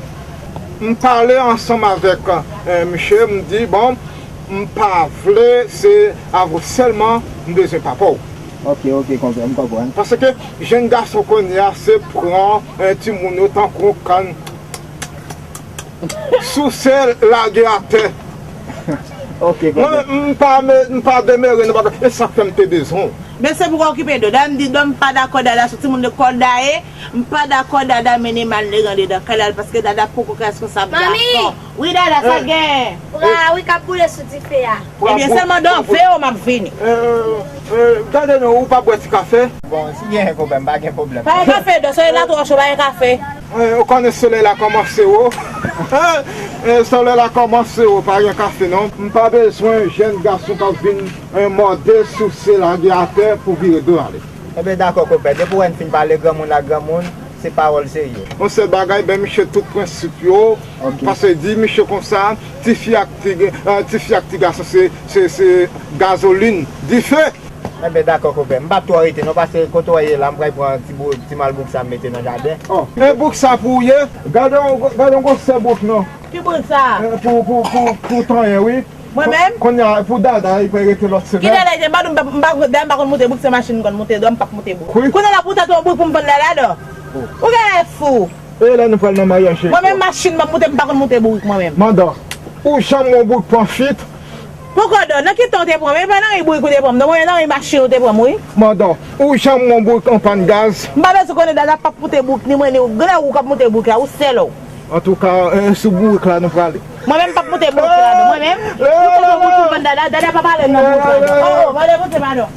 M pale ansanm avèk misye, m di, bon, m pa vle, se avè w sèlman m bezwen papa w. Ok, ok, konpè, m konprann. Paske jèn gason kounye a se pran timoun yo tankou kann, souse, lage atè. Ok, konpè. Mwen, m pa, m pa demere nan bagay, e sa k fè m te bezwen w. Men se pou w okipe dò. Dada, m di dò, m pa dakò dada sou timoun de kòdaye. M pa dakò dada mennen malneg anndan kay la paske dada poko reskonsab de afè w. Wi, dada, sa gen? Pra wi k ap boule sou dife a. Ebyen, sèlman dò veye w, m ap vini. Gade non, ou pa bwè ti kafe? Bon, si gen konpè, m pa gen pwoblèm. Pa gen kafe, dò, solèy la twò cho, pa gen kafe. Ou konnen solèy la kòmanse wo. Solèy la kòmanse wo, pa gen kafe non. M pa bezwen jèn gason k ap vin mòde, souse, lage atè pou vire do ale. Enben dakò konpè, depi w wè n fin pale granmoun ak granmoun, se pawòl serye. Yon sèl bagay, ben misye tout prensip yo, paske di misye konsa, tifi ak ti, tifi ak ti gason se, se, se gazolin, dife. Enben dakò konpè, m p ap twò rete non, paske kote w ye la, m pral pran ti bouk, ti mal bouk sa m mete nan jaden. Oh, e bouk sa pou w ye? Gade yon, gade yon gwosè bouk non. Ki bouk sa? Pou, pou, pou, pou tanyen wi. Mwen menm? Kounye a, pou dada, li pral rete lòt semèn. Ki dada li te? M pa di w m pa, m pa, dayè m pa konn moute bouk, se machin m konn moute, dò m p ap moute bouk. Wi. Kounye a la pou tèt ou yon bouk pou m vann dada dò. Ou gen fou. E lè nou pral nan maryaj, cheri? Mwen menm machin m ap moute, m pa konn moute bourik mwen menm. Mandan, ou janm wè yon bourik pran fit? Poko dò, nan ki tan w te pran m? E pa nan yon bourik ou te pran m, non, mwen nan yon machin ou te pran m, wi. Mandan, ou janm wè yon bourik an pàn gaz? M pa bezwen konnen dada p ap moute bourik, ni mwen, ni ou. Genlè ou k ap moute bourik la, ou sèl ou. Antouka, sou bourik la nou prale. Mwen menm m p ap moute bourik la non, mwen menm. Ou te nan bourik pou vann dada, dada pa pale nan bourik la non. Oh, oh, mande monte madan.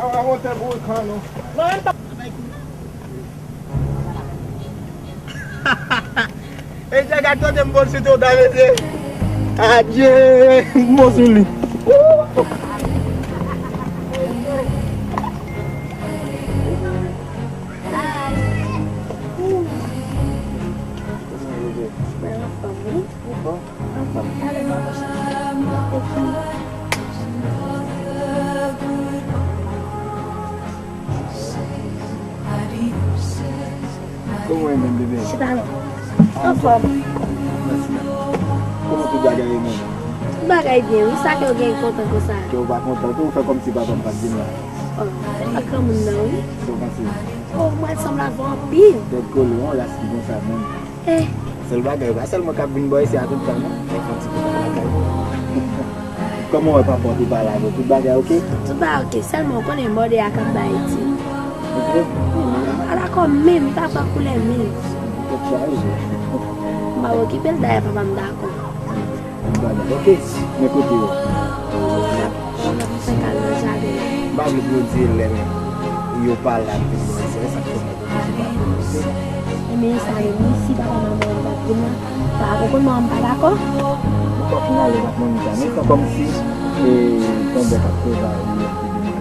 Pa monte bourik la non. Mwen menm m p ap. E dja gad kote m bon sou tou ta mete. Adye, m bon sou li. Mwen anfòm wi. Anfòm. Talè m ap achte. Kòman w ye menm, bebe? Chita non. Anfòm. Mèsi. Kòman tout bagay ye menm? Tout bagay byen wi, sa kè w gen kontan konsa? Kè w pa kontan tou, ou fè kòmsi papa m pa t vin la. Oh, se pa granmoun nan wi. Sa w panse? Oh, mwen sanble avè w anpil. Tèt kole, yon ras ki konsa menm. Eh. Sèl bagay, pa sèlman k ap vin bò isi a tout tan non. Fè yon ti pita lakay. Kòman w wè papa w te pale avè w? Tout bagay oke? Tout bagay oke, sèlman w konnen mòde a k ap bay ti. Oke? Mwen pa dakò menm, li pa pran koulè menm. Tèt chaje. M ap okipe l, dayè papa m dakò. M pa dakò. Oke, men kote yo? Yo ap, yo ap fè kal nan jaden an. M pa vle pou yo di lè menm. Yo pa la vin bò isi a, e sa k fè m oblije pa vin, oke? Ebyen, sa menm wi, si papa manman w pa t vin la, pa poko non, m pa dakò. Ou pa fin ale, ou pa t manmi sa, men fè kòmsi, e, tonton k ap prepare yo pou demen.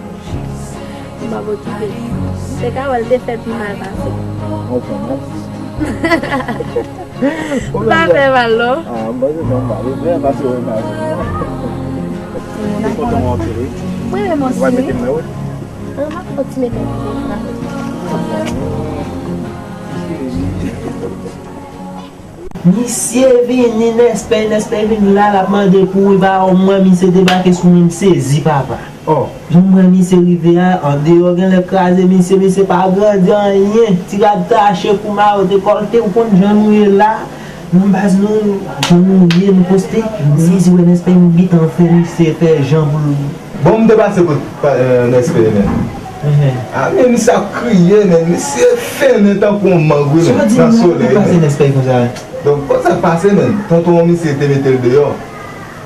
M p ap okipe l. M te ka wè l te fè pi mal pase. Ou konprann? M pa fè mal non. Ah, m panse se yon mal. Ou byen pase w pa vin. Se kontan w anpil wi. Mwen menm osi wi. Ou pral mete m nan wout? Ah, m ap fè ti mete m nan wout. Misye vini, Nèspèy, Nèspèy vin la, l ap mande pou wi, pa wè mwen, misye debake sou mwen, m sezi, papa. Oh. Jan m wè misye rive a, andeyò genlè kraze misye, misye pa grandi anyen. Ti rad tache, kou mayo, dekòlte, ou konn jan nou ye la. Nan baz nou, jan nou ye, nou poste. M sezi wè Nèspèy, m gentan fè misye fè jan pou l. Bon, m te pase kot pa, eh, Nèspèy menm. Mhm. Ah, men misye ap kriye, men misye fennen tankou yon mang wi, men, nan solèy, men. Donk, konn sa k pase, men. Tonton misye te mete l deyò.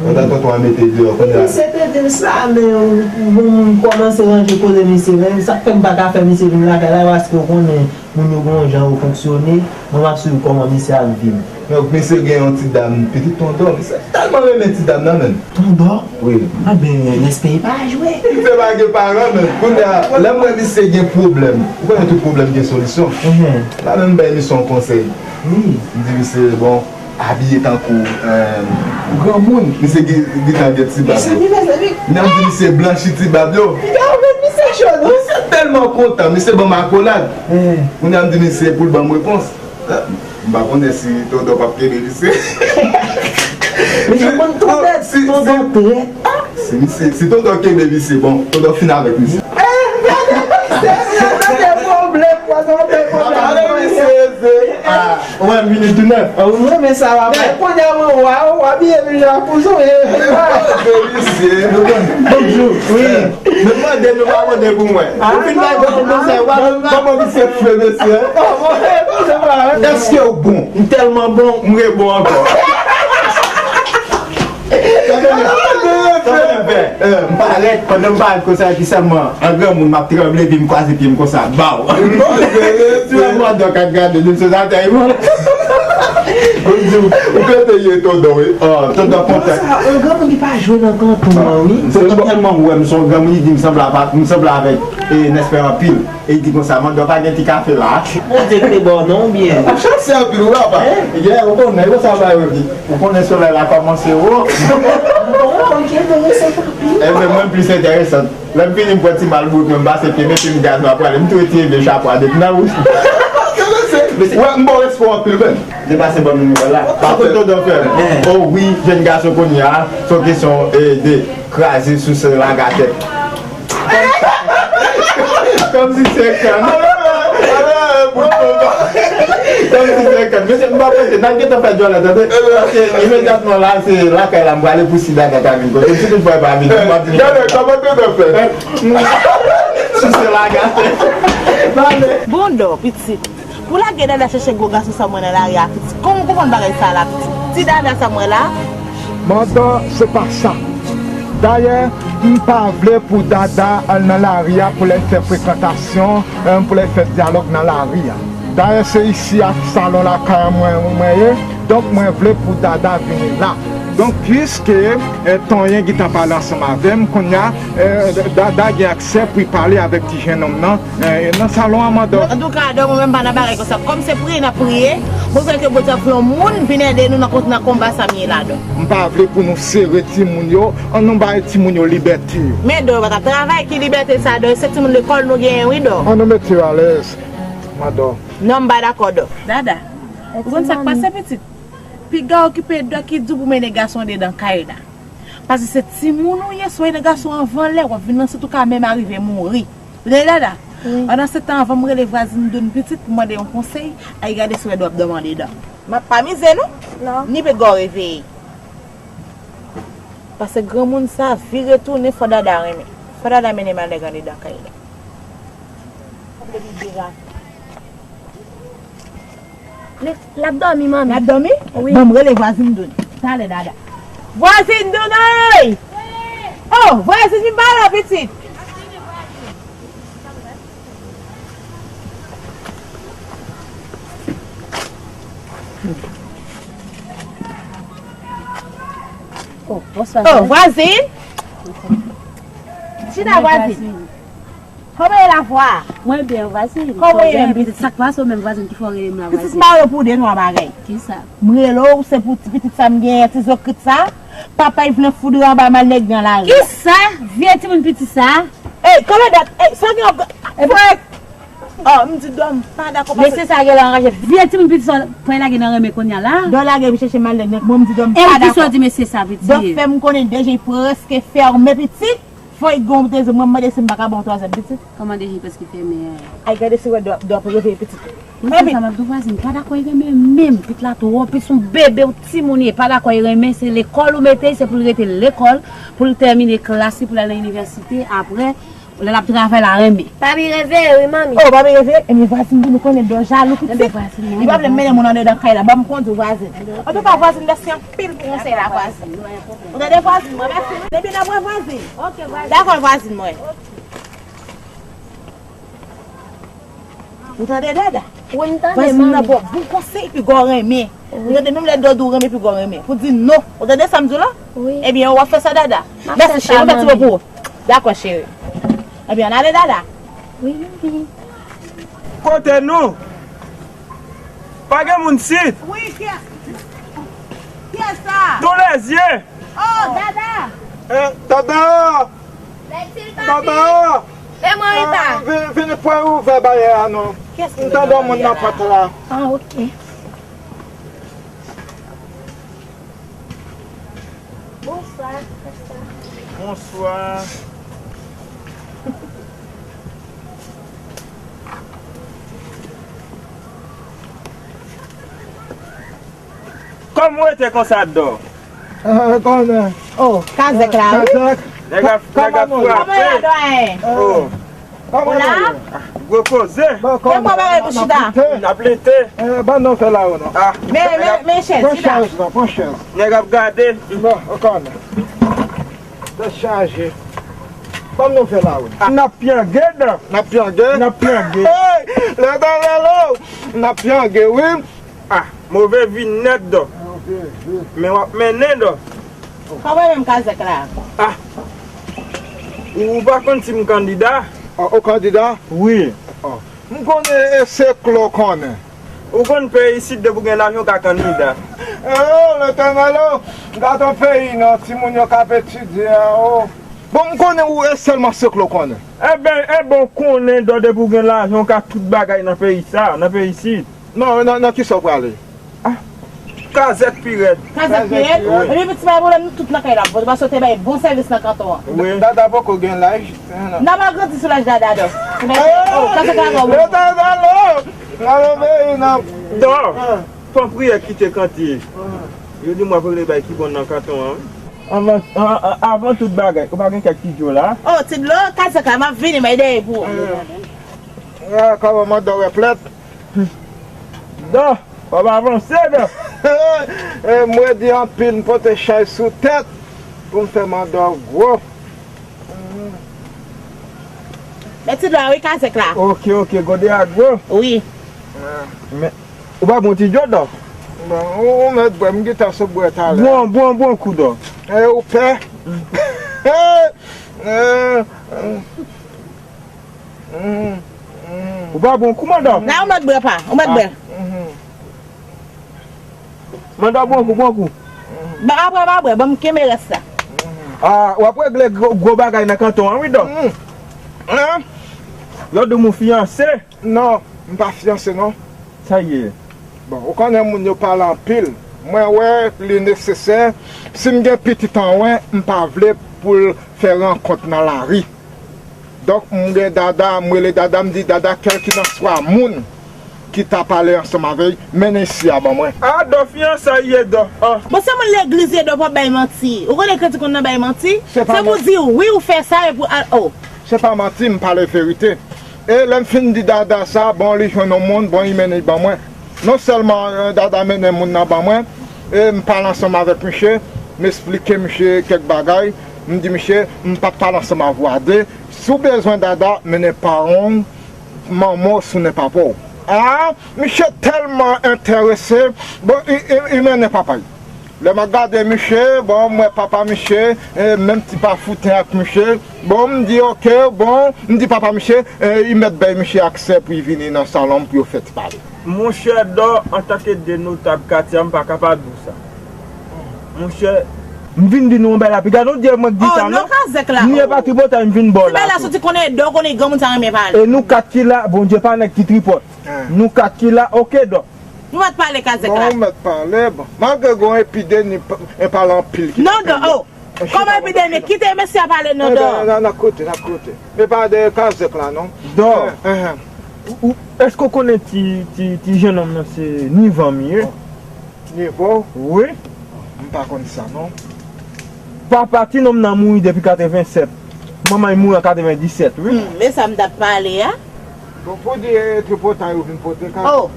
Pandan tonton an mete deyò, kounye a. Misye te di l sa, men yon moun kòmanse ranje koze misye, men sa k fè m pa ka fè misye vin lakay la, paske w konnen moun yo gen yon jan yo fonksyone, mwen m ap swiv kòman misye ap viv. Donk, misye gen yon ti dam, pitit Tondò, misye tèlman renmen ti dam nan, menm. Tondò? Wi. Anben, Nès Peyi pa jwe. Misye pa gen paran, menm. Kounye a, lè m wè misye gen pwoblèm, ou konnen tout pwoblèm gen solisyon. Mhm. La menm, m bay misye yon konsèy. Wi. M di misye, bon, abiye tankou, eh, granmoun. Misye gen, gen tan gen ti bab yo. Mezanmi, mezanmi. Kounye a m di misye blanchi ti bab yo. Piga ou met misye cho, non? Misye tèlman kontan, misye ban m akolad. Eh. Kounye a m di misye pou l ban m repons. Eh, m pa konnen si Tondò p ap kenbe misye. Misye konn trèt, si, Tondò si, trèt. Si misye, si Tondò kenbe misye, bon, Tondò fin avèk misye. Eh, gade misye, gade pwoblèm, gade pwoblèm. Pale misye, se, ah. Ou wè m vini tou nèf. Ah, ou renmen sa, papa. Men kounye a, mwen, w a, w a byen vin la pou sou, e, e, e. Bonjou. Wi. Nou mande, nou pa mande pou mwen. Ah, ou fin bay bon konsèy, w a, kòman misye fè, mesye? Èske w bon? M tèlman bon, m rebon ankò. Sa mwen fè? M parèt, pandan m parèt konsa, epi sèlman an granmoun, m ap tranble, epi m kwaze pye m konsa, baw! Ti lè mwen dòk ap gade, di m se sa tèlman. Ou di, ou kote ye, Tondò, wi? Oh, Tondò kontan. Sa, an granmoun ki pa jwe nan kanton an, wi. Tondò tèlman wè m se yon granmoun, li di m sanble avèk, m sanble avèk, e, Nèspè anpil. E li di konsa, Mandò pa gen ti kafe la? Bondye ki te ba w non, oubyen? Ou chanse anpil, wi, papa. Hein? Yeah, ou konnen, ou sa ba yo di. Ou konnen solèy la kòmanse wo. Bon, ok, enteresan, papi. Enben, mwen plis enteresan. Lè m fini, m pran ti malbout mwen, m pase pye m, epi m gaz mwen ap prale. M tou retire vye chapo a depi nan wouch. Mesye, wè, m ba w respè w anpil, menm. Depase ban m nouvèl la. Pa kote Tondò fè m. Oh wi, jèn gason kounye a, se yon kesyon, eh, de kraze souse laga tèt. Kòmsi se kann. Kòmsi se kann. Mesye, m pa prese, n ap gentan fè djòlè, tande? Paske imedyatman la, se lakay la, m prale pou si Dada ta vin kote m. Si toutfwa l pa vini, m ap vini. Gade, kòman Tondò fè? Souse laga tèt. Bon, Dò, pitit. Pou lage Dada chèche gwo gason sa mwen nan lari a, pitit. Kòman w konprann bagay sa la, pitit? Ti Dada sa mwen la. Mandò, se pa sa. Dayè, m pa vle pou Dada al nan lari a pou l al fè frekantasyon, eh, pou l al fè dyalòg nan lari a. Dayè, se isi a salon lakay mwen, mwen ye. Donk, mwen vle pou Dada vini la. Donk, piske, eh, Tonyen gentan pale ansanm avè m, kounye a, eh, Dada gen aksè pou l pale avèk ti jennonm nan, eh, nan salon an, Mandò. Antouka, Dò, mwen menm pa nan bagay konsa. Kòm se priye n ap priye, mwen kwè ke Bondye ap fè yon moun vin ede nou nan kon-, nan konba sa m ye la, Dò. M pa vle pou nou sere timoun yo, ann nou bay timoun yo libète yo. Men, Dò, yo pa t ap travay, ki libète sa, Dò? Se timoun lekòl nou genyen, wi, Dò. Ann nou mete yo alèz, Mandò. Non, m pa dakò, Dò. Dada, ou konn sa k pase, pitit? Piga okipe Dò ki di w pou mennen gason dedan kay la. Paske se timoun ou ye, si w mennen gason anvan lè, w ap vin nan sit ou ka menm arive mouri. Ou tande, Dada? Wi. Pandan se tan, anvan m rele vwazin Doun pitit pou mande yon konsèy, al gade si w wè Dò ap dòmi andedan. M ap pa mize, non. Non. Ni pe Dò reveye. Paske granmoun sa vire tounen, fò Dada renmen. Fò Dada mennen malnèg andedan kay la. Li, l ap dòmi, manmi. L ap dòmi? Wi. Ban m rele vwazin Doun. Talè, Dada. Vwazin Doun, ey! Oh, vwazin, vin ba la, pitit. Oh, bonswa. Oh, vwazin. Chita, vwazin. Kòman ye la, vwa? Mwen byen, vwazin. Kòman ye menm, pitit? Sa k pase w menm, vwazin, ki fè w rele m la, vwazin? Pitit, m pa rele w pou de twa bagay. Kisa? M rele w, se pou ti pitit sa m genyen, ti zokrit sa. Papa l vle foudre anba malnèg nan lari. Kisa? Vye timoun piti sa? Ey, kòman dat? Ey, sa gen yon frè. Oh, m di Dò m pa dakò paske mesye sa genlè anraje. Vye timoun piti sa, pran lage nan renmen kounye a la. Dò lage m chèche malnèg nan. Mwen, m di Dò m pa dakò. E kisa w di mesye sa, pitit? Dò fè m konnen deje preske fèmen, pitit. Fò y gon dezi, mwen mande si m pa ka ba w twazyèm pitit. Kòman deje preske fèmen an? Ay, gade si wè Dò, Dò ap reveye pitit. Mwen se sa m ap di w, vwazin, pa dakò y renmen menm. Pitit la twò, pitit se yon bebe, yon timoun ye, pa dakò y renmen, se lekòl ou mete l, se pou l rete lekòl, pou l tèmine klas li, pou l al nan inivèsite, apre, Lè l ap travay la renmen. Papi reveye wi, manmi. Oh, papi reveye? Ebyen, vwazin pou nou konnen dò jalou pitit. Li pa vle mennen moun andedan kay la. Ban m kondi w, vwazin. Antouka, vwazin, mèsi anpil pou konsèy la, vwazin. Ou tande, vwazin? Mwen mèsi. Depi nan mwen, vwazin. Ok, vwazin. Dakò, vwazin mwen. Ou tande, Dada? Wi, m tande, manmi. Vwazin nan ba w bon konsèy, piga w renmen. Ou tande, menm lè Dòdou renmen, piga w renmen. Pou di non. Ou tande sa m di w la? Wi. Ebyen, w ap fè sa, Dada. Mèsi, cheri. Mwen fè ti repo. Dakò, cheri. Ebyen, ann ale, Dada. Wi, manmi. Kote nou? Pa gen moun sit. Wi, kiyès? Kiyès sa? Tou lèzye. Oh, Dada. Eh, Dada. Bètil, papi. Dada. E mwen, Rita. Ah, vin, vin pou ouvè baryè a non. Kiyès ki... M tande yon moun nan pòt la. Ah, ok. Bonswa, bonswa. Bonswa. Kòman w rete konsa, Dò? Ah, kòman? Oh, Kazèk la, wi. Kazèk. Nèg ap, nèg ap frape. Kòman w ye, dwayen? Oh. Kòman w ye? Gwo koze. Bon, kòman? Gen bon bagay pou chita. N ap lite. Eh, ban nou fè la, non. Ah. Men, men, men chèz, chita. Pran chèz, non, pran chèz. Nèg ap gade. Bon, kòman? Tèt chaje. Ban nou fè la, wi. Ah, n ap pyenge, Dò. N ap pyenge? N ap pyenge. Hey! Lè tan lè lo! N ap pyenge, wi. Ah, move vi nèt, Dò. Men w ap mennen, Dò. Kòman menm Kazèk la? Ah. Ou, ou pa konn si m kandida? Ah, ou kandida? Wi. Ah. M konnen e se klo konnen. Ou konn peyi isit depi w gen lajan w ka kandida. Oh, Letènèl, oh. Gad yon peyi non, timoun yo k ap etidye a, oh. Bon, m konnen ou e sèlman se klo konnen. Enben, enben, w konnen, Dò, depi w gen lajan, w ka tout bagay nan peyi sa, nan peyi isit. Non, nan, nan kisa w prale? Ah, Kazèk pi rèd. Kazèk pi rèd? Wi. Epi piti pa gen pwoblèm, nou tout nan kay la. Bon, paske w te bay bon sèvis nan kanton an. Wi. Dada poko gen laj. N ap agrandi sou laj Dada, Dò. Oh, Kazèk la, bon. Letènèl, oh. Nan yon peyi, nan... Dò, fò m priye kite kantye. Yo di m w ap regle bay ki bon nan kanton an. Avan, an, an, avan tout bagay, ou pa gen kèk ti dlo la? Oh, ti dlo, Kazèk la, m ap vini, bay dèyè pou ou. Ah, kòman mandan w wè plèt? Dò, w ap avanse, Dò. Eh, m redi anpil, m pote chay sou tèt pou m fè mandan w gwo. Men ti dlo a wi, Kazèk la. Ok, ok, gode a gwo. Wi. Ah. Men, ou pa bon ti dlo, Dò? Bon, ou, ou mèt bwè, m gentan sot bwè talè. Bon, bon, bon kou, Dò. Eh, ou pè? Eh, eh. Mhm, mhm. Ou pa bon kou, mandan? Nan, ou mèt bwè pa, ou mèt bwè. Ah, mhm. Mandan, bon kou, bon kou. Ba, apre, ba, apre, ban m kenbe rès la. Ah, w ap regle gwo, gwo bagay nan kanton an, wi, Dò. Mhm. Hein? Yo di m ou fiyanse. Non, m pa fiyanse, non. Sa ye? Bon, ou konnen moun yo pale anpil. Mwen wè li nesesè. Si m gen pitit an wen, m pa vle pou l fè rankont nan lari. Donk, m gen Dada, m rele Dada, m di, Dada, kèlkilanswa moun ki ta pale ansanm avè l, mennen isi a ban mwen. Ah, Dò, fiyanse a ye, Dò. Ah. Bon, se moun legliz ye, Dò, pa bay manti. Ou konnen kretyen konn nan bay manti? Se pou di wi, ou fè sa, epi al, oh. Se pa manti, m pale verite. E lè m fin di Dada sa, bon, li jwenn yon moun, bon, li mennen li ban mwen. Non sèlman, eh, Dada mennen moun nan ban mwen, e m pale ansanm avèk misye, m esplike misye kèk bagay, m di misye, m p ap pale ansanm avè w a de. Si w bezwen Dada, mennen paran w, manman w, sinon papa w. Ah, misye tèlman enterese, bon, li, li, li mennen papa l. Lè m ap gade misye, bon, m wè papa misye, eh, menm ti pa fouten ak misye. Bon, m di, ok, bon, m di papa misye, eh, li mèt bay misye aksè pou li vini nan salon pou yo fè ti pale. Monchè Dò, antanke de notab katye a, m pa ka pa di w sa. Monchè, m vin di nou yon bagay la, piga nou di mwen k di sa, non? Oh, non, Kazèk la. M ye pa tripotay, m vin ba w la. Ti bagay la soti konnen Dò, konnen granmoun sa renmen pale. E nou kat ki la, Bondye pa nèg ki tripot. Ah. Nou kat ki la, ok, Dò. Nou mèt pale, Kazèk la. Bon, ou mèt pale, bon. Malgre gen yon epidemi, e pale anpil ki... Non, Dò, oh. Kòman epidemi? Kite mesye a pale, non, Dò. N ap koute, n ap koute. E pa de Kazèk la, non. Dò. Eh, eh, eh. Ou, ou, èske w konnen ti, ti, ti jennonm nan se Nivan m ye? Nivan? Wi. M pa konn sa, non. Papa ti nonm nan mouri depi katrevennsèt. Manman li mouri an katrevenndisèt, wi. Hmm, men sa m t ap pale a. Bon, pou di, eh, tripotay ou vin pote, ka. Oh.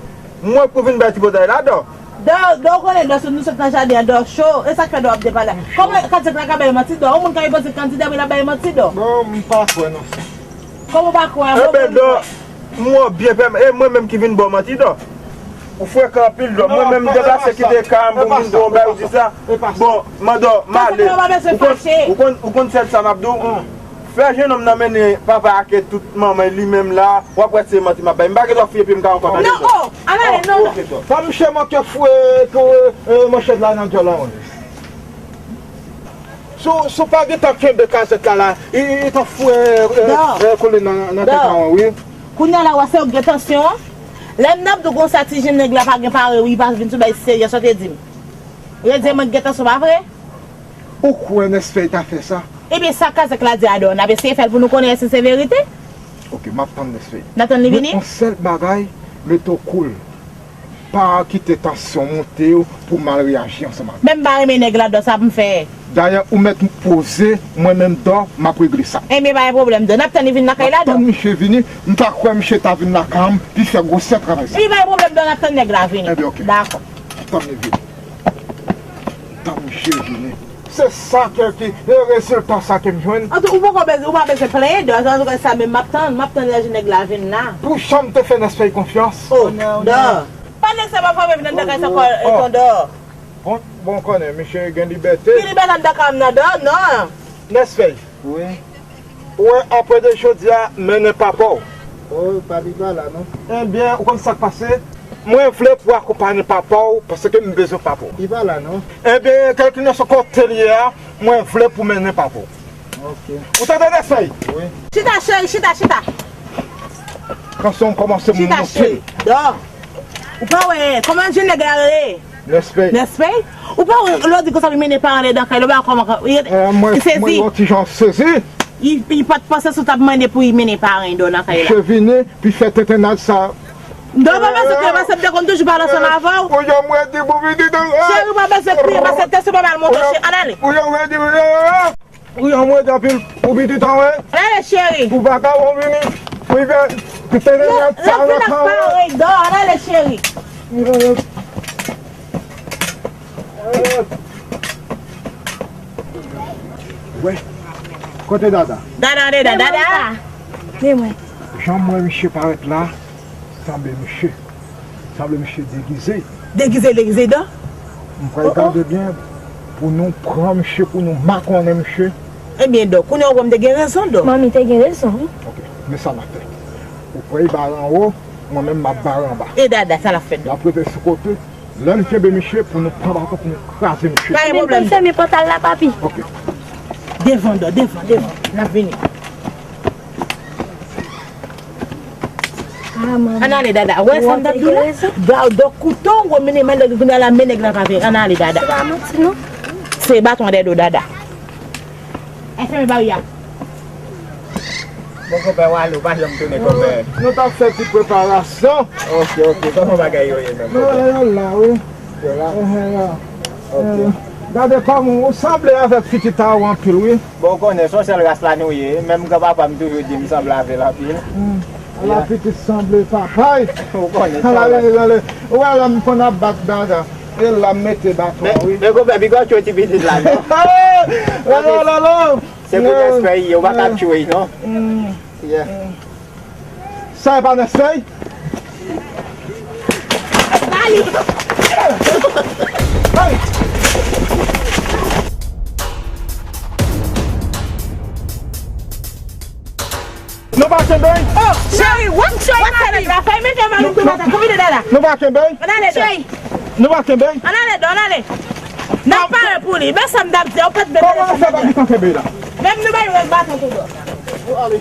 M wè pou vin bay tripotay la, dò. Dò, dò, ou konnen, dò, sou nou sot nan jaden an, dò cho. E sa k fè dò ap depale. Kòman kandida la ka bay manti, dò? Yon moun ka ripoze kandida, wi, l ap bay manti, dò. Bon, m pa kwè nan sa. Kòman ou pa kwè a? Bon, bon, dò, m wè w byen fèm. E mwen menm ki vin ba w manti, dò. Ou frekan anpil, dò. Mwen menm, m deplase kite kay m pou m vin ba w bay, ou di sa. Bon, mandò, m ale. Ou konn, ou konn, ou konn sèl sa m ap di w? Fè jennonm nan mennen papa ak tout manman li menm la, w ap wè se manti m ap bay. M pa gen dwa fouye pye m ka ankò. Non, oh, al ale, non, non. Fò misye manke fouye tou, eh, manchèt la nan dyòl la, wi. Si w, si w pa gentan kenbe kazèk la, la, li, li, li t ap fouye, eh, eh, koulin nan, nan tèt la, wi. Kounye a la, w a se w gen tansyon an. Lè m t ap di w konsa, ti jèn nèg la pa gen pare, wi, li pa vin sou bay serye, sa w te di m. Yo di mwen gen tansyon, pa vre? Ou kwè Nèspèy ta fè sa? Ebyen, sa kazèk la di a, dò, n ap eseye fè l pou nou konnen èske se verite. Ok, m ap tann Nèspèy. N ap tann li vini? Men yon sèl bagay, mete w cool. Pa kite tansyon monte w pou w mal reyaji ansanm avè l. Men m pa renmen nèg la, dò, sa pou m fè? Dayè, ou mèt poze, mwen menm, dò, m ap regle sa. Ebyen, pa gen pwoblèm, dò. N ap tann li vin lakay la, dò. M ap tann misye vini, m pa kwè misye ta vin lakay mwen, pou l fè gwosè travay sa. Ebyen, pa gen pwoblèm, dò, n ap tann nèg la vini. Ebyen, ok. Dakò. Tann li vini. Tann misye vini. Se sa ke, ki, e rezilta sa ke m jwenn. An tou, ou poko bezwen, ou pa bezwen plenyen, dò. Antouka, sa menm, m ap tann, m ap tann lè nèg la vin la. Pou jan m te fè Nèspèy konfyans. Oh, dò. Pa nèg sa pa fòme vin anndan kay sa kò, e ton dò. Bon, bon, konnen, misye gen libète. Ki libète anndan kay m nan, dò? Non. Nèspèy. Wi. Ou wè, apre de jodi a, mennen papa w. Oh, papi pa la, non. Ebyen, ou konn sa k pase? Mwen vle pou w akonpaye papa w, paske m bezwen papa w. Li pa la, non. Ebyen, kèlkeswa kote l ye a, mwen vle pou w mennen papa w. Ok. Ou tande, Nèspèy? Wi. Chita, cheri, chita, chita. Tansyon m kòmanse monte. Chita, cheri. Dò. Ou pa wè, kòman jèn nèg la rele? Nèspèy. Nèspèy? Ou pa wè lè w di konsa, li mennen paran l anndan kay, lè w pa wè kòman, li sezi. Mwen yon ti jan sezi. Li, li pa t panse si w t ap mande pou li mennen paran l anndan kay la. Misye vini, pou l fè tentennad sa. Non, pa bezwen kriye, paske m te konn toujou pale ansanm avè w. Ou yon mwen di pou vini. Cheri, ou pa bezwen kriye, paske tansyon pa mal monte, cheri. Ann ale. Ou yon mwen di, ou yon mwen di anpil, ou pitit an, wi. Ann ale, cheri. Pou vagabon vini, pou l fè, pou tentennad sa nan kan. Ann ale, cheri. Wè, kote Dada? Dada, Dada, Dada. Men mwen. Jan m wè misye parèt la, sanble misye, sanble misye degize. Degize, degize, dò? M pral gade byen pou nou pran misye, pou nou makonnen misye. Ebyen, dò, kounye a ou wè m te gen rezon, dò. Manmi te gen rezon, wi. Ok, men sa n ap fè. Ou pral bare anwo, mwen menm m ap bare anba. E Dada, sa l ap fè, dò? N ap rete sou kote. Lè n kenbe misye pou nou pran baton pou nou kraze misye. Pa gen pwoblèm. Fèmen pòtay la, papi. Ok. Devan, dò, devan, devan. N ap vini. Ah, manman. Ann ale, Dada. Wè sa m t ap di w la? Dò, dò, kouto, ou mennen men nèg la, men nèg la pa vin. Ann ale, Dada. Se pa manti, non. Se baton dèyè do, Dada. Al fèmen bari a. Bon, konpè, w ale, w pa janm tounen, konpè. Nou t ap fè ti preparasyon. Ok, ok. Kòman bagay yo ye menm, konpè? Yo la, wi. Yo la? Enhen, yo. Ok. Gade kòman ou sanble avèk pitit a ou anpil, wi. Bon, ou konnen, se yon sèl ras la nou ye. Menm granpapa m toujou di m sanble avè l anpil. Hmm. Ala pitit sanble papay. Ou konnen sa. Ou wè la m konn ap bat Dada. E la m mete baton, wi. Men, men konpè, bigòt yo ti pitit la, non? Lolo, lolo. Se pou Nèspèy ye, ou pa ka tchwe, non? Yeah. Sa e pa Nèspèy? Dali. Hey! Nou pa kenbe l? Oh, cheri, w ap tchwe nèg la. Fè mete mal ou tou, mata. Konbine dada. Nou pa kenbe l? Ann ale, dò. Nou pa kenbe l? Ann ale, dò, ann ale. N ap pare pou li. Men sa m t ap di, ou pa t vle. Kòman nou fè pa gentan kenbe la? Menm nou bay yon baton tou, dò. Nou ale.